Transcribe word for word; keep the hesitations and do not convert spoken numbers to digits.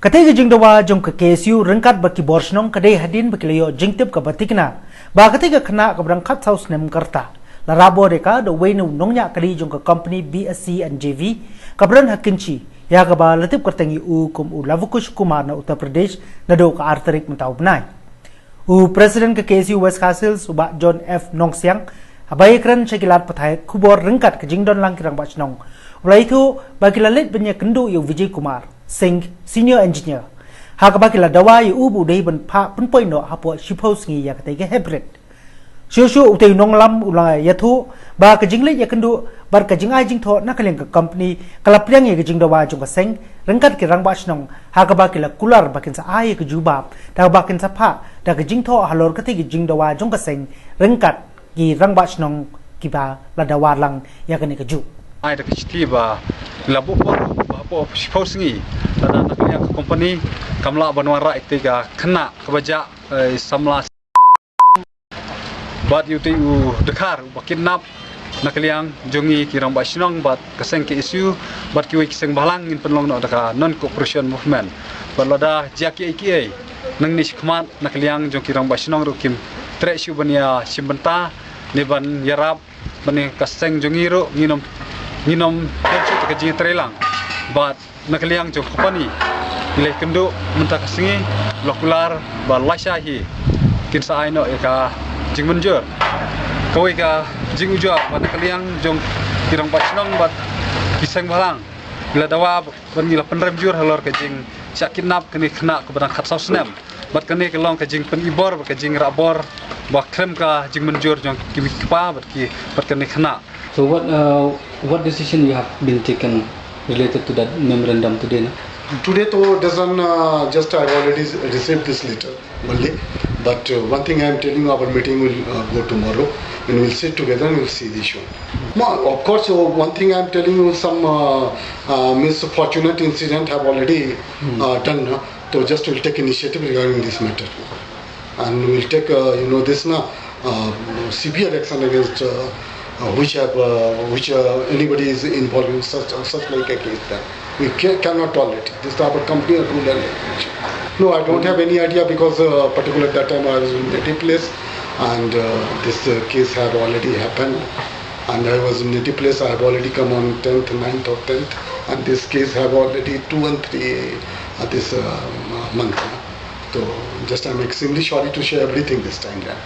Katei ka jingdawa jong ka K S U ryngkat bad ki bor shnong ka dei hadien ba ki la ïoh jingtip kaba tikna ba katei ka khynnah kaba dang khatsaw snem ka rta. La rah bor ïa ka da uwei na u nongñiah kali jong ka company B S C and J V kaba don ha Kynshi, ïa kaba la tip kyrteng ïa u kum u Lavukush Kumar na Uttar Pradesh naduh ka ar tarik mynta u bnai. U President ka K S U West Khasi Hills, u Bah John F Nongsiang, haba ïakren sha ki lad pathai khubor ryngkat ka jingdon lang ki rangbah shnong, u la ïathuh ba ki la leit ban ïakynduh ïa u Vijay Kumar Singh, Senior Engineer, ha kaba ki la dawa ïa u ba u dei ban phah pynpoi noh hapoh shiphew sngi ïa katei ka hybrid. Shuh shuh utei u nonglam u la ïathuh ba ka jingleit ïakynduh bad ka jingai jingthoh na ka liang ka company ka la pdiang ïa ka jingdawa jong ka seng ryngkat ki rangbah shnong, ha kaba ki la kular ba kin sa ai ïa ka jubab da kaba kin sa phah da ka jingthoh halor katei ka jingdawa jong ka seng ryngkat ki rangbah shnong kiba la dawa lang ïa kane kajuh. Ai da ka shithi ba la buh por ba hapoh shiphew sngi lada na ka liang ka company kam lah ban wanrah ïa katei ka khynnah kaba jah, eh, samla bad ïa utei u dkhar uba kidnap na ka liang jong ngi ki rangbah shnong bad ka seng K S U bad kiwei ki seng bhalang, ngin pynlong noh da ka non cooperation movement. Bad lada jia kiei kiei nangne shakhmat na ka liang jong ki rangbah shnong ruh kim treh shuh ban ïa shim bynta ne ban ïarap, ban ïa ka seng jong ngi ruh nginom nginom ïa shuh ka jingïatreilang. Bad na ka liang jong ka company i la ïakynduh mynta ka sngi, la kular ba lashai hi kin sa ai noh ïa ka jingmynjur. Kawei ka jingujor ba na ka liang jong ki rangbah shnong bad ki seng bhalang i la dawa ban ngi la pynrem jur halor ka jingshah kidnap kane ka khynnah kaba dang khatsaw snem. Bad kane ka long ka jingpynibor bad ka jingrah bor ba khlem ka jingmynjur jong ki kpa bad ki bad kane ka khynnah. So what, uh, what decision you have been taken related to that memorandum today, na? Today, though, doesn't, uh, just I've already received this letter only. But, uh, one thing I'm telling you, our meeting will, uh, go tomorrow, and we'll sit together and we'll see the issue. Ma, of course, uh, one thing I'm telling you, some, uh, uh, misfortunate incident have already, uh, done, na? So just we'll take initiative regarding this matter. And we'll take, uh, you know, this, na, uh, severe action against, uh, uh, which have, uh, which, uh, anybody is involved in such, uh, such like a case that we ca- cannot tolerate it. This is our company rule and regulation. No, I don't have any idea because, uh, particular that time I was in native place and, uh, this, uh, case had already happened. And I was in native place. I have already come on tenth, ninth or tenth, and this case have already two and three, uh, this, uh, month. So just I'm extremely sorry to share everything this time. Yeah.